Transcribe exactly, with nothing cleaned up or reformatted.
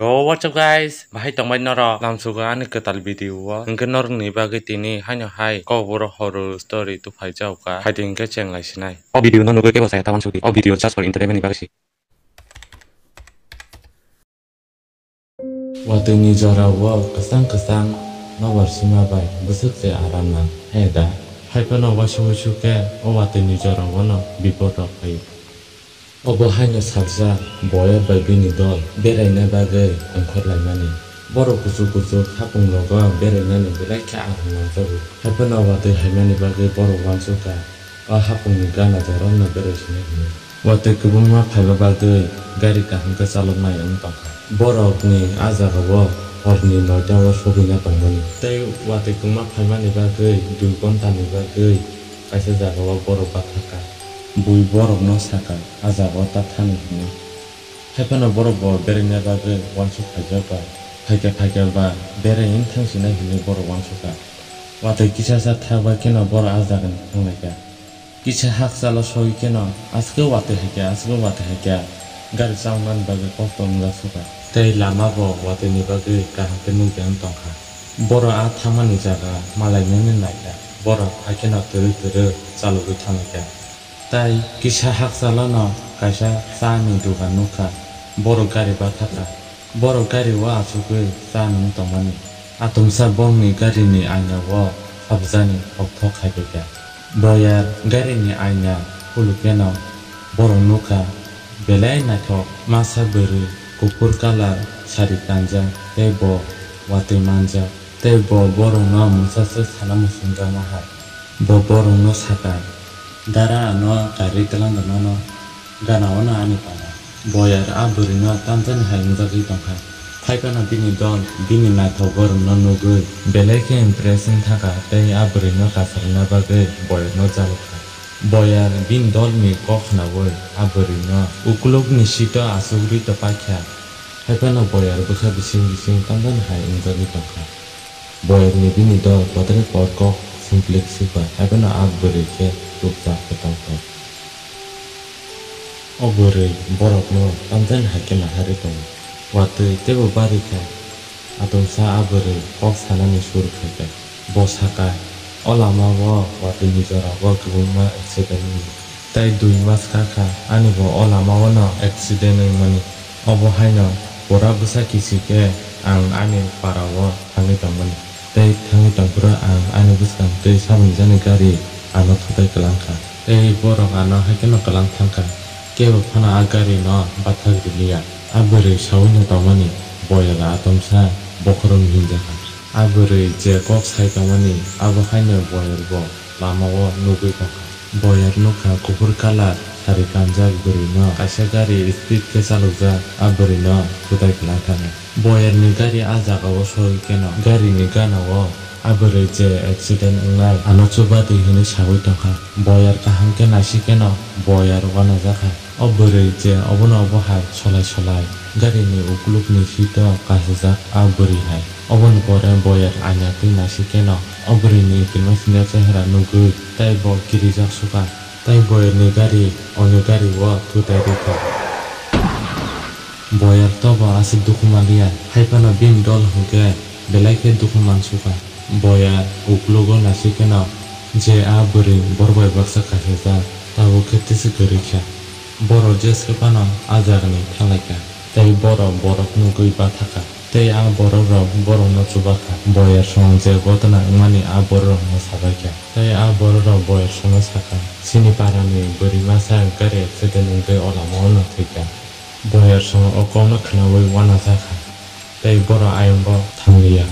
Oh, what's up guys? Bahai tongbai norok lamsugo ani kwtal video o. Hwnkhe norokni bagwi tini haino hai kokborok horror story tubuphaijak kha. Haidi hwnkhe cheng lai sinai. O video no nugwi kebo saya ta uansukdi. O video just for entertainment ni bagwi se. Watwi ni jora o kwchang kwchang nobar sima bai bwswk se aram nang. He da? Haiphano waisuk waisuk khe o watwi ni jora o no bipod rok phaio. Obo haino salsa boyar bai bini dol beraina bagwi ongkhor laimani. Borok kuchuk kuchuk hapung rogo berainani belai khe aram nangjago. Haiphano watwi haimani bagwi borok uansukha o hapungni gana jorokno berai sinai hwnwi. Watwi kwbangma phaiba bagwi gari kaham khe chaloknai wng tongkha. Borokni a jagao horni noita o sogwina tongmani. Tei watwi kwbangma phaimani bagwi dui ghontani bagwi kaisa jagao borok bathakha. Bui borokno sakha, "A jagao ta thani," hwnwi. Haiphano borok bo beraina bagwi uansuk phaijak ba, phaikha phaikha ba berai wng thang sinai hwnwi borok uansukha. Watwi kisa sa thak bai kheno borok a jagani thanglaikha. Kisa hakchalo sogwi kheno aswk watwi haikha, aswk watwi haikha, gari chaloknani bagwi kosto wngjak sukha. Tei lama bo watwini bagwi kaham khe nukya wng tongkha. Borok a thangmani jaga malainani naikha, borok haikheno twrwk twrwk chalogwi thanglaikha. Tai kisa hakchalono kaisa chani dogan nukha, borok gari bathakha. Borok gari o achugwi cha nung tongmani. Atomsa bongni garini aina o habjani hokthok khaibaikha. Boyar garini aina khulukkeno borok nukha, belai naithok, masa bwrwi, kuphur kalar sari kanjak tei bo watwi manjak. Tei bo borokno mungsa swk sana muchungjakma hai. Bo borokno sakha, "Dara ano karwi twlang da nono, gana ono ani para." Boyar a bwrwino tamjani hai wngjagwi tongkha. Haiphano bini dol bini naithok borokno nugwi belai khe impress wng thangkha tei a bwrwino kasarna bagwi boyarno jalokha. Boyar bini dolni kok khnaui a bwrwino ukulukni seat-o achugwi to paikha. Haiphano boyar bwkha bising bising tamjani hai wngjagwi tongkha. Boyarni bini dol kotor kotor kok simplik sukha, haiphano a bwrwi khe rukjak kwtal kok. O bwrwi borokno tamjani hai khe naharwi tongo. Watwi teibo barwi kha. Atomsa a bwrwi kok sanani suru khaikha. Bo sakha, "O lama o watwi ni jora o kwbangma accident wngo. Tei dui mas kha kha ani bo o lama o no accident wngmani. Obo haino pura bwsa kichik khe ang ani para o thangwi tongmani. Tei thangwi tongphuru ang ani bwskang twi saboni jani gari ano thutai kwlang kha. Tei borok ano hai kheno kwlang thang kha. Kebo phano a gari no bathak riliya." A bwrwi saui no tongmani, boyar atomsa bokhorok hinjakha. A bwrwi je kok sai tongmani, abo haino boyar bo lama o nugwi tongkha. Boyar nukha kuphur kalar sari kanjak bwrwino kaisa gari speed khe chalokjak a bwrwino kwtai kwlai thangkha. Boyarni gari a jagao sogwi kheno garini gana o a bwrwi je accident wngnai ano chubadi hwnwi sagwi tongkha. Boyar kaham khe naisik kheno boyar uanajakha. O bwrwi je obono obo hai solai solai garini ukulukni seat-o kasijak a bwrwi hai. Oboni pore boyar aina twi naisik kheno o bwrwini kwmwi swngjak chehra nugwi tei bo kirijak sukha. Tei boyarni gari onyo gari-o thutai rwkha. Boyar tobo aswk dukhu manliya, hai phano bini dol hwnkhe belai khe dukhu mansukha. Boyar uklogo naisik kheno je a bwrwi borok bai baksa kasijak, tabuk khe tisi kwrwi kha. Borok jeske phano a jagani thanglaikha, tei borok borok nugwi bathakha, tei a borok rok borokno chubakha. Boyar song je gotona wngmani a borok rokno sabaikha, tei a borok rok boyar songno sakha, "Chini parani bwrwi masa gari accident wngwi o lama o no thwikha." Boyar song o kokno khnaui uanajakha, tei borok ayang bo thangliya.